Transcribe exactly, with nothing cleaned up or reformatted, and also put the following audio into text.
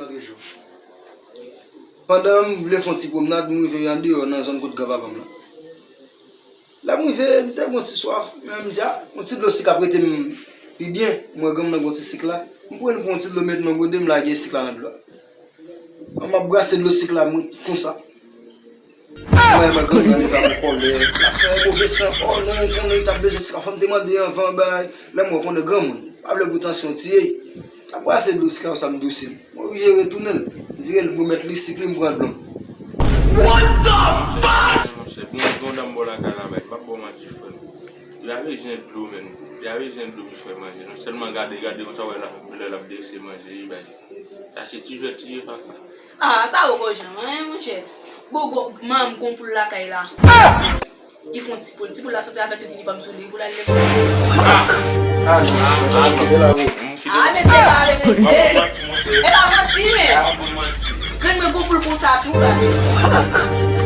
Antre jou. Pandan m vle fè yon ti pwomnad, m rive andeyò nan zòn kot granpapa m lan. Lè m rive, m te gen yon ti swaf, men m di, a, yon ti dlo sik ap rete m pi byen. M wè granm nan gen yon ti sik la. M pran, m pran yon ti dlo, met nan gode, m lage sik la nan dlo a. An m ap brase dlo sik la, m ret konsa. Mwen, mwen, granmoun nan leve ak yon kòlè. L ap fè move san. Oh non, konnen li t ap bezwen sika. Fò m te mande anvan, bay. Lè m wè konnen granmoun pa vle pou tansyon tiye. L ap brase dlo sika sa, m douse l. Mwen oblije retounen l. M vire l, m remèt li sik li, m pran dlo m. What the fuck? Monchè, gon, gon dam bò lakay la, bay. M p ap ba w manti, frè m. Li pa bezwen dlo, menm. Li pa bezwen dlo pou fè manje, non. Sèlman gade, gade konsa, wè la, lè l ap drese manje, li bay. Sa se ti jwèt li ye, papa. Ah, sa poko janm, hein, monchè. Bon, gon, manman m gon poul lakay la. Li fè yon ti poul. Ti poul la soti avèk tout inifòm sou li pou l al lekòl. Ah, non, non, non, non, non. Ah, mesye, pale, mesye. E pa manti, men. Grann mwen gon poul konsa tou, baz.